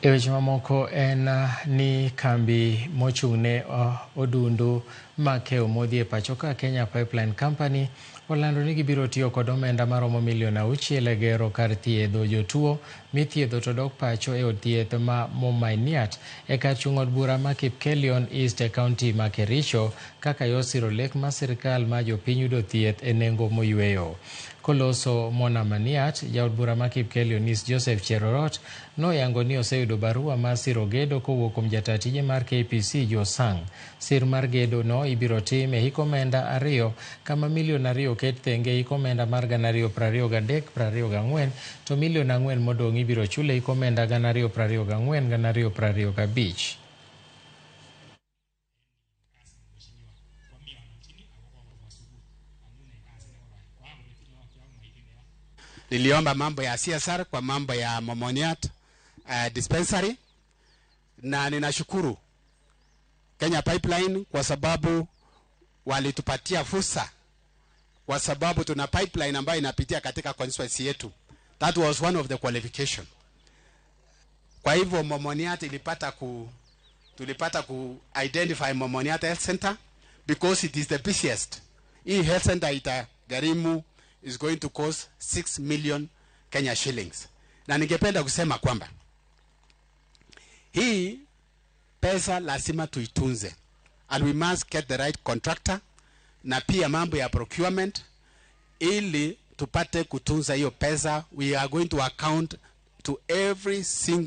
E weche mamoko en ni kambi mochung'ne odundu ma keyo modhi e pacho ka, Kenya Pipeline Company, olando ni gibiro tiyo kod omenda maromo milion 6 e gero kar thiedho jotuo mithiedho to dok pacho e od thieth ma Momaniat e kar chung' od bura ma Kipkelion East e kaunti ma Kericho kaka yor siro lek ma sirikal ma jopiny yudo thieth e nengo moyweyo. Koloso Mona Maniat, jaod bura ma Kipkelion East Joseph Cherorot noyango ni oseyudo barua mar siro gedo kowuok kuom jataa tije mar KPC Joe Sang. Sir mar gedo no ibiro tim e hik omenda ariyo kama milion 2 oket thenge e hik omenda mar 2023-24 to milion 4 modong' ibiro chul e hik omenda 2024-2025. Niliomba mambo ya CSR kwa mambo ya Momoniat dispensary, na ninashukuru Kenya Pipeline kwa sababu walitupatia fursa, kwa sababu tuna pipeline ambayo inapitia katika constituency yetu. That was one of the qualification. Kwa hivyo Momoniat tulipata ku identify Momoniat Health Center because it is the busiest. Hii health center itagharimu, is going to cost 6 million Kenya shillings. Na ningependa kusema kwamba hii pesa lazima tuitunze and we must get the right contractor na pia mambo ya procurement ili tupate kutunza hiyo pesa. We are going to account to every single